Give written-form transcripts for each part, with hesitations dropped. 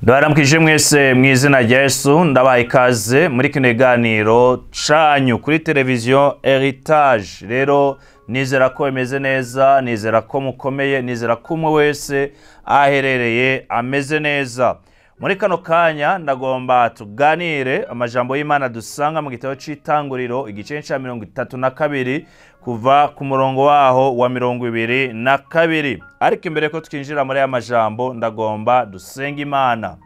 Ndabaramukije mwese mu izina rya Yesu, ndabaha ikaze muri kino kiganiro canyu kuri televiziyo Heritage. Rero nizera ko bimeze neza, nizera ko mukomeye, nizera ko umwe wese aherereye ameze neza. Muri kano kanya ndagomba tuganire amajambo y'Imana dusanga mu gitabo c'Itanguriro igice ca 32 kuva ku murongo waho wa 22. Ariko imbere ko twinjira muri aya majambo ndagomba dusenga Imana.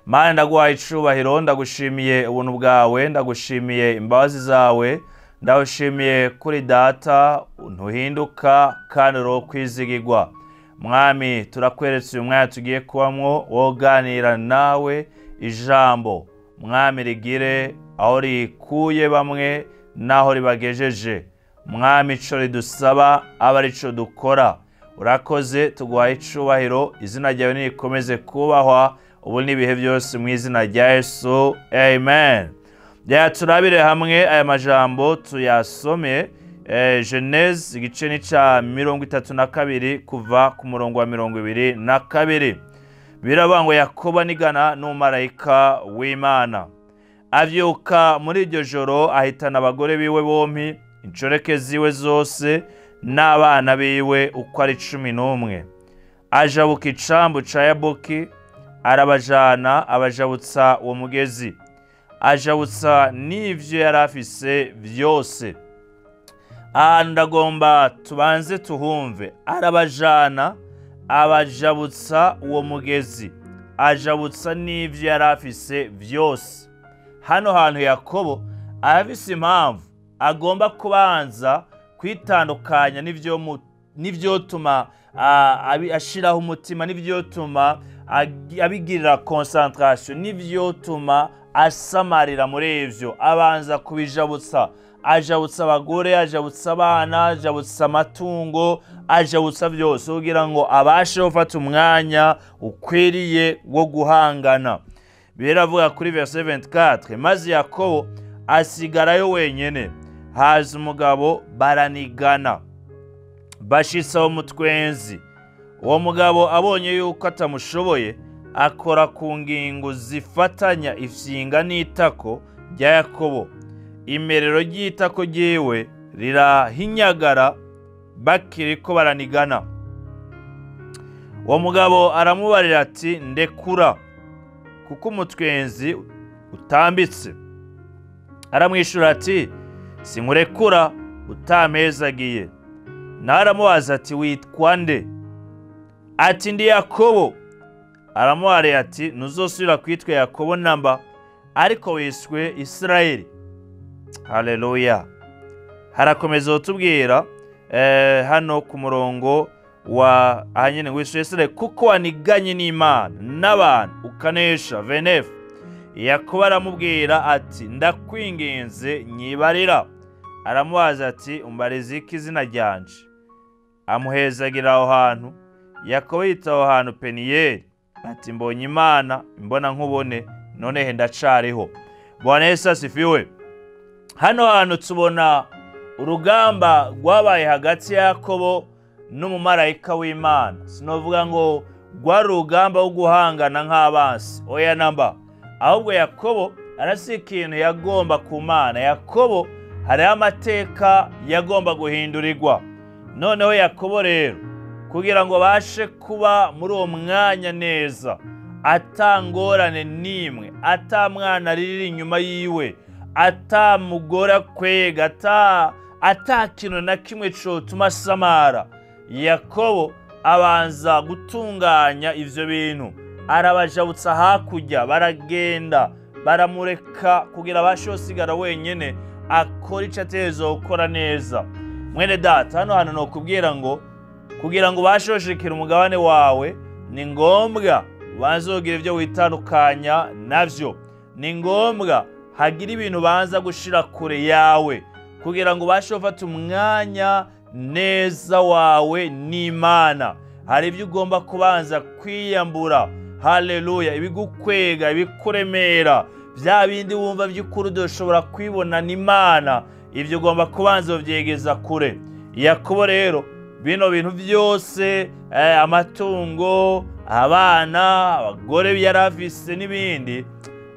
Mana, ndaguhaye icubahiro, ndagushimiye ubuntu bwawe, ndagushimiye imbabazi zawe, ndagushimiye kuri data ntuhinduka kandi uri kwizigirwa. Mwami, turakweretse uyu mwanya tugiye kubamwo woganira nawe ijambo. Mwami, rigire aho rikuye bamwe naho ribagejeje. Mwami, ico ridusaba aba arico dukora. Urakoze, tuguhaye icubahiro, izina ryawe nirikomeze kubahwa ubu n'ibihe byose mu izina rya Yesu, amen. Ya turabire hamwe aya majambo tuyasome. Genèse igice ni ca 32 kuva ku murongo wa 22. Biravuga ngo Yakobo anigana n'umumarayika w'Imana. Avyuka muri iryo joro ahitana abagore biwe bompi, inshoreke ziwe zose n'abana biwe uko ari 11. Ajabuka icambu ca Yaboki, arabajana abajabutsa uwo mugezi, ajabutsa n'ivyo yari afise vyose. Ahantu ndagomba tubanze tuhumve. Arabajana abajabutsa uwo mugezi, ajabutsa n'ivyo yari afise vyose. Hano hantu Yakobo arafise impamvu agomba kubanza kwitandukanya n'ivyotuma ashiraho umutima, n'ivyotuma abigirira concentration, n'ivyotuma asamarira muri ivyo. Abanza kubijabutsa, ajabutsa abagore, ajabutsa abana, ajabutsa amatungo, ajabutsa byose kugira ngo abashe gufata umwanya ukwiriye wo guhangana. Biravuga kuri verset 24, maze Yakobo asigarayo wenyene, haza umugabo baranigana, bashitsa umutwenzi. Uwo mugabo abonye yuko atamushoboye, akora ku ngingo zifatanya ifyinga n'itako rya Yakobo. Imerero ry'itako ryiwe rirahinyagara bakiriko baranigana. Uwo mugabo aramubarira ati, ndekura kuko umutwenzi utambitse. Aramwishura ati, sinkurekura utampezagiye. Nawe aramubaza ati, witwa nde? Ati, ndi Yakobo. Aramubarira ati, ntuzosubira kwitwa Yakobo namba, ariko wiswe Isirayeli. Haleluya. Harakomeza kutubwira hano ku murongo wa ahanyene wiswe Isirayeli, kuko waniganye n'Imana n'abantu ukanesha. 29. Yakobo aramubwira ati, ndakwinginze nyibarira. Aramubaza ati, umbariza iki izina ryanje? Amuhezagira aho hantu. Yakobo yita aho hantu Peniyeli, ati, mbonye Imana imbona nkubone, nonehe ndacariho. Bwana Yesu asifiwe. Hano hantu tubona urugamba rwabaye hagati ya Yakobo n'umumarayika w'Imana. Sinovuga ngo rwari urugamba rwo guhangana nk'abansi, oya namba. Ahubwo Yakobo arasi ikintu yagomba ku Mana. Yakobo hariho amateka yagomba guhindurirwa. Noneho Yakobo rero kugira ngo abashe kuba muri uwo mwanya neza, atangorane n'imwe, atamwana riri inyuma yiwe, atamugora kwega, ata kintu na kimwe cotuma asamara, Yakobo abanza gutunganya ivyo bintu. Arabajabutsa hakurya, baragenda baramureka kugira abashe gusigara wenyene, akora ico ategerezwa gukora neza. Mwene data, hano hantu nokubwira ngo kugira ngo ubashe gushikira umugabane wawe ni ngombwa ubanze kugira ivyo witandukanya navyo. Ni ngombwa hagira ibintu banza gushira kure yawe kugira ngo ubashe gufata umwanya neza wawe n'Imana. Hari ibyo ugomba kubanza kwiyambura. Haleluya. Ibigukwega, ibikuremera, bya bindi wumva by'ukuri udashobora kwibona n'Imana, ibyo ugomba kubanza ubyegeza kure. Yakobo rero bino bintu byose, amatungo, Abana, abagore yarafise n'ibindi,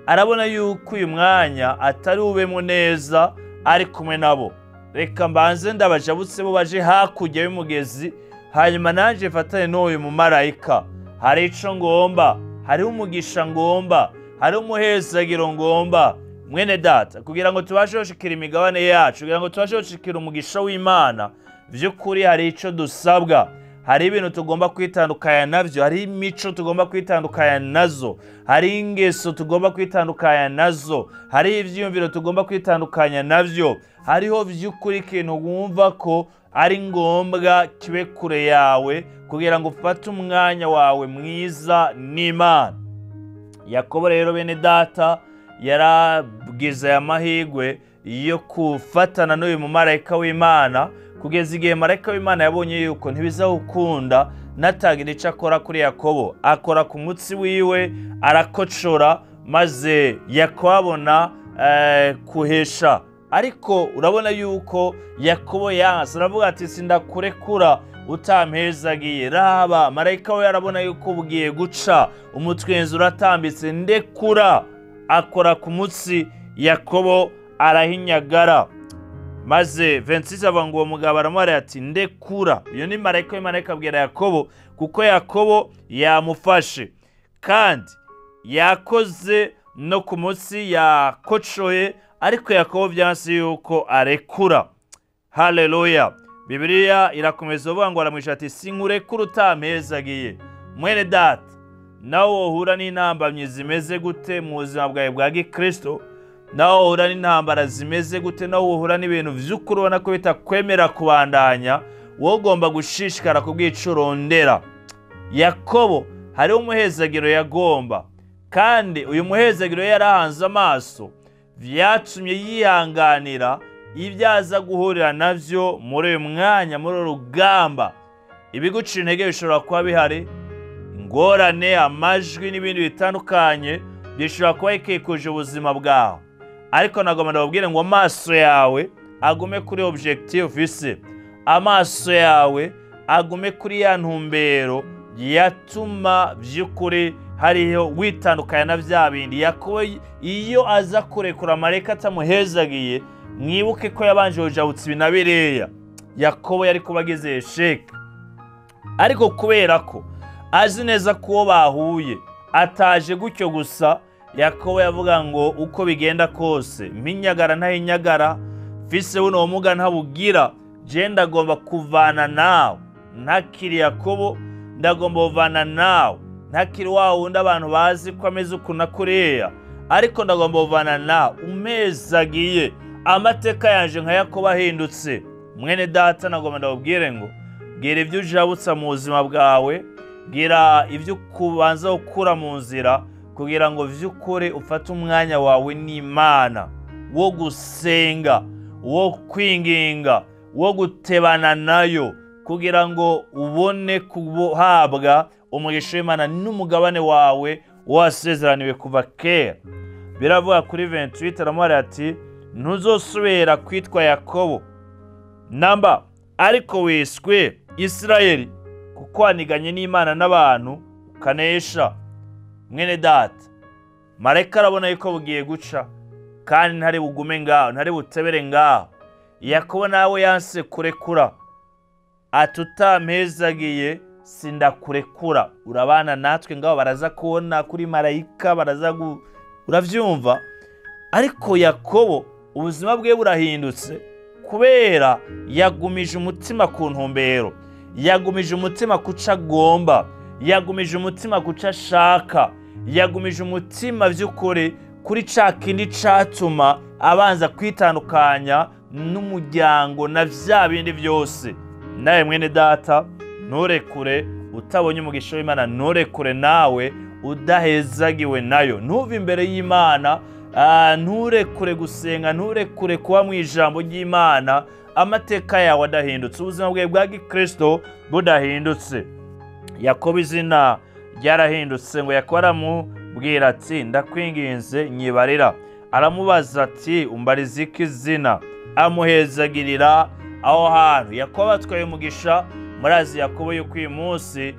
arabona yuko uyu mwanya atari ubemo neza ari kumwe nabo. Reka mbanze ndabajabutse bo baje hakurya y'umugezi, hanyuma nanje mfatane n'uyu mumarayika. Hari ico ngomba, hari umugisha ngomba, hari umuhezagiro ngomba. Mwene data, kugira ngo tubashe gushikira imigabane yacu, kugira ngo tubashe gushikira umugisha w'Imana, vy'ukuri hari ico dusabwa. Hari ibintu tugomba kwitandukanya navyo, hari imico tugomba kwitandukanya nazo, hari ingeso tugomba kwitandukanya nazo, hari ivyiyumviro tugomba kwitandukanya navyo. Hariho vy'ukuri ikintu wumva ko ari ngombwa kibe kure yawe kugira ngo ufate umwanya wawe mwiza n'Imana. Yakobo rero bene data yarabwize aya mahirwe yo kufatana n'uyu mumarayika w'Imana, kugeza igihe marayika w'Imana yabonye yuko ntibizawukunda natagira ico akora kuri Yakobo. Akora ku mutsi wiwe arakocora, maze Yakobo abona kuhesha. Ariko urabona yuko Yakobo yanse, aravuga ati sindakurekura utampezagiye. Raba, marayika we arabona yuko bugiye guca, umutwenzi uratambitse, ndekura. Akora ku mutsi, Yakobo arahinyagara. Maze 26 avuga ngo uwo mugabo aramubwira ati ndekura. Iyo ni marayika w'Imana akabwira Yakobo, kuko Yakobo yamufashe kandi yakoze no ku mutsi, yakocoye, ariko Yakobo byanse yuko arekura. Haleluya. Bibiliya irakomeza uvuga ngo aramwisha ati sinkurekura utampezagiye. Mwene data, nawe wohura n'intambamyi zimeze gute mu buzima bwawe bwa gikristo, nawe wohura n'intambara zimeze gute, nawe wohura n'ibintu vy'ukuri ubona ko bitakwemera kubandanya, wowe ugomba gushishikara kubwicurondera. Yakobo hariho umuhezagiro yagomba, kandi uyu muhezagiro yarahanze amaso, vyatumye yihanganira ibyaza guhurira navyo muri uyu mwanya, muri uru rugamba. Ibiguca intege bishobora kuba bihari, ingorane, amajwi n'ibindi bitandukanye bishobora kuba bikikuje ubuzima bwawe, ariko nagomba ndababwire ngo amaso yawe agume kuri objective ufise, amaso yawe agume kuri ya ntumbero yatuma vy'ukuri hariho witandukanya na vya bindi. Yakobo iyo aza kurekura marayika atamuhezagiye, mwibuke ko yabanje kujabutsa ibi na biriya, Yakobo yari kuba ageze Esheki. Ariko kubera ko azi neza ko uwo bahuye ataje gutyo gusa, Yakobo yavuga ngo uko bigenda kose mpinyagara ntahinyagara, mfise buno bumuga ntabugira, je ndagomba kuvana nawe ntakiri Yakobo, ndagomba kuvana nawe ntakiri wa wundi abantu bazi ko ameze uku na kuriya, ariko ndagomba kuvana nawe umpezagiye, amateka yanje nka Yakobo ahindutse. Mwene data, nagomba ndababwire ngo bwira ibyo ujabutsa mu buzima bwawe, bwira ibyo kubanza gukura mu nzira, kugira ngo vy'ukuri ufate umwanya wawe n'Imana wo gusenga, wo kwinginga, wo gutebana nayo, kugira ngo ubone kuhabwa umugisha w'Imana n'umugabane wawe wasezeraniwe kuva kera. Biravuga kuri 28 aramubwira ati ntuzosubira kwitwa Yakobo namba, ariko wiswe Isirayeli, kuko waniganye n'Imana n'abantu ukanesha. Mwene data, marayika arabona yuko bugiye guca, kandi ntari bugume ngaho, ntari butebere ngaho. Yakobo nawe yanse kurekura, ati utampezagiye sindakurekura. Urabana natwe ngaho, baraza kubona kuri marayika, baraza uravyumva. Ariko Yakobo ubuzima bwe burahindutse kubera yagumije umutima ku ntumbero, yagumije umutima kuca agomba, yagumije umutima kuca ashaka, yagumije umutima vy'ukuri kuri ca kindi catuma abanza kwitandukanya n'umuryango na vya bindi vyose. Nawe mwene data, nturekure utabonye umugisha w'Imana, nturekure nawe udahezagiwe nayo. Ntuve imbere y'Imana, nturekure gusenga, nturekure kuba mu ijambo ry'Imana, amateka yawe adahindutse, ubuzima bwawe bwa gikristo budahindutse. Yakobo izina ryarahindutse, ngo Yakobo aramubwira ati ndakwinginze nyibarira. Aramubaza ati umbariza iki izina? Amuhezagirira aho hantu. Yakobo atwaye umugisha Murazi Yakobo yuko uyu munsi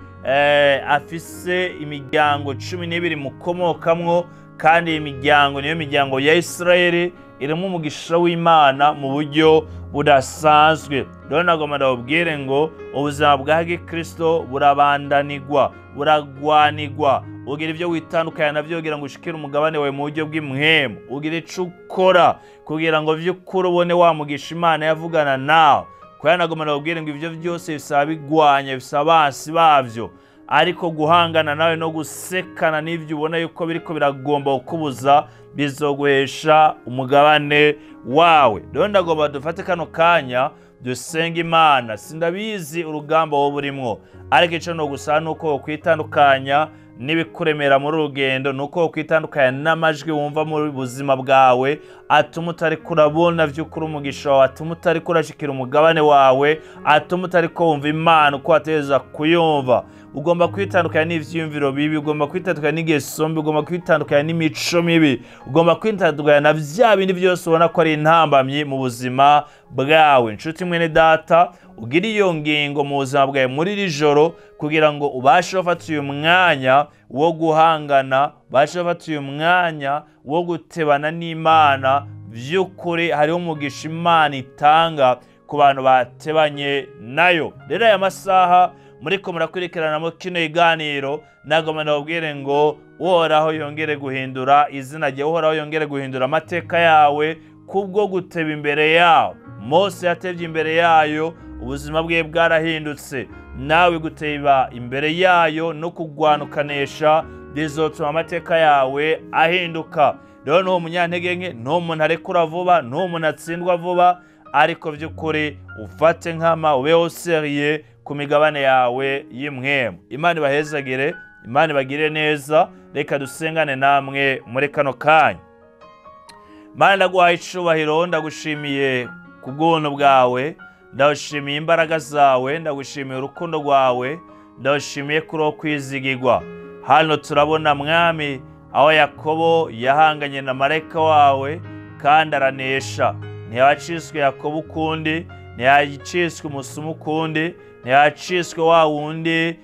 afise imiryango 12 mukomokamwo, kandi iyi miryango niyo miryango ya Isirayeli irimo umugisha w'Imana mu buryo budasanzwe. Rero nagomba ndababwire ngo ubuzima bwa Gikristo burabandanigwa, buragwanigwa. Ugira ibyo witandukanya navyo kugira ngo ushikire umugabane wawe mu buryo bw'imwemu, ugira ico ukora kugira ngo vy'ukuri ubone wa mugisha Imana yavugana nawe. Kubera nagomba ndababwire ngo ivyo byose bisaba bigwanya, bisaba abansi bavyo, ariko guhangana nawe no gusekana n'ivyo ubona yuko biriko biragomba kukubuza bizoguhesha umugabane wawe. Rero ndagomba dufate kano kanya dusenge Imana. Sindabizi urugamba wowe urimwo, ariko ico no gusa nuko kwitandukanya n'ibikuremera muri urugendo, nuko kwitandukanya n'amajwi wumva muri buzima bwawe atuma utari kurabona vy'ukuri umugisha wawe, atuma utari kurashikira umugabane wawe, atuma utari kumva Imana uko wateza kuyumva. Ugomba kwitandukanya n'ivyiyumviro bibi, ugomba kwitandukanya n'ingeso mbi, ugomba kwitandukanya n'imico mibi, ugomba kwitandukanya na vya bindi vyose ubona ko ari intambamyi mu buzima bwawe. Nshuti mwene data, ugira iyo ngingo mu buzima bwawe muri iri joro kugira ngo ubashe gufata uyu mwanya wo guhangana, ubashe gufata uyu mwanya wo gutebana n'Imana. Vy'ukuri hariho umugisha Imana itanga ku bantu batebanye nayo. Rero aya masaha muriko murakurikiranamo kino iganiro, nagomba ndababwire ngo Uhoraho yongere guhindura izina ryawe, Uhoraho yongere guhindura amateka yawe kubwo guteba imbere yawe. Mose yatevye imbere yayo, ubuzima bwe bwarahindutse. Nawe guteba imbere yayo no kugwanukanesha bizotuma amateka yawe ahinduka. Rero n'uwo munyantege nke, n'uwo muntu arekura vuba, n'uwo muntu atsindwa vuba, ariko vy'ukuri ufate nkama, ubeho seriye ku migabane yawe y'imwemu. Imana ibahezagire, Imana ibagire neza. Reka dusengane namwe muri kano kanya. Mana, ndaguhaye icubahiro, ndagushimiye ku bw'ubuntu bwawe, ndagushimiye imbaraga zawe, ndagushimiye urukundo rwawe, ndagushimiye kuri uwo kwizigirwa. Hano turabona Mwami aho Yakobo yahanganye na marayika wawe kandi aranesha. Ntiyaciswe Yakobo ukundi, ntiyaciswe umusumu ukundi, ntiyaciswe wa wundi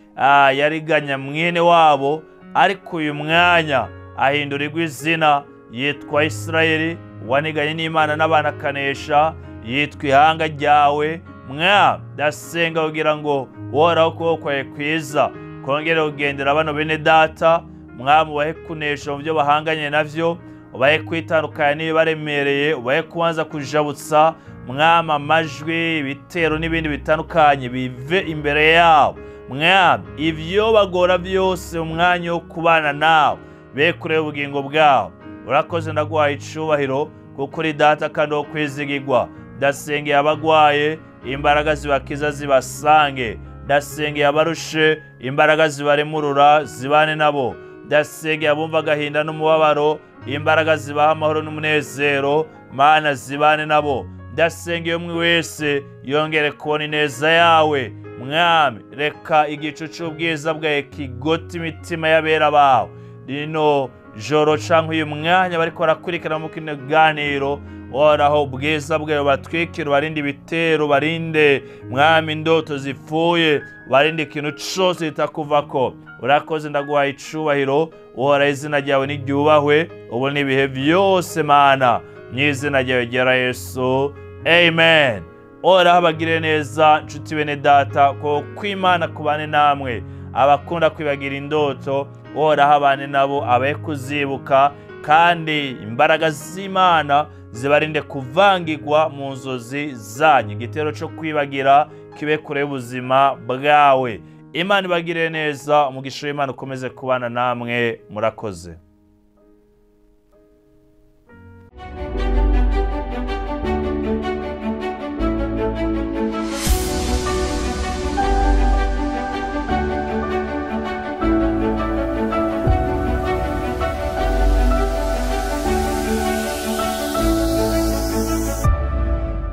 yariganya mwene wabo, ariko uyu mwanya ahindurirwa izina, yitwa Isirayeli, waniganye n'Imana n'abana akanesha, yitwa ihanga ryawe. Mwami, ndasenga kugira ngo Uhoraho ukuboko kwawe kwiza kongere kugendera bano bene data. Mwami, ubahe kunesha mu byo bahanganye navyo, ubahe kwitandukanya n'ibibaremereye, ubahe kubanza kujabutsa Mwami amajwi, ibitero n'ibindi bitandukanye bive imbere yabo. Mwami, ivyo bagora byose umwanya wo kubana nawe be kure ubugingo bwabo. Urakoze, ndaguhaye icubahiro kuko uri data kandi wo kwizigirwa. Ndasengeye abagwaye, imbaraga zibakiza zibasange. Ndasengeye abarushe, imbaraga zibaremurura zibane nabo. Ndasengeye abumva agahinda n'umubabaro, imbaraga zibaha amahoro n'umunezero, Mana zibane nabo. Ndasengeye umwe wese yongere kubona ineza yawe. Mwami, reka igicu c'ubwiza bwawe kigote imitima y'abera bawe. Rino joro canke uyu mwanya bariko barakurikirana mu kino kiganiro, Uhoraho ubwiza bwawe batwikire, barinde ibitero, barinde Mwami indoto zipfuye, barinde ikintu cose kitakuvako. Urakoze, ndaguhaye icubahiro. Uhoraho izina ryawe niryubahwe ubu n'ibihe byose Mana, mw'izina ryawe ryera Yesu, amen. Uhoraho abagirire neza nshuti bene data, ko kw'Imana kubane namwe. Abakunda kwibagira indoto, Uhoraho abane nabo, abahe kuzibuka, kandi imbaraga z'Imana zibarinde kuvangirwa mu nzozi zanyu. Igitero cyo kwibagira kibe kure y'ubuzima bwawe. Imana ibagirire neza, umugisha w'Imana ukomeze kubana namwe. Murakoze.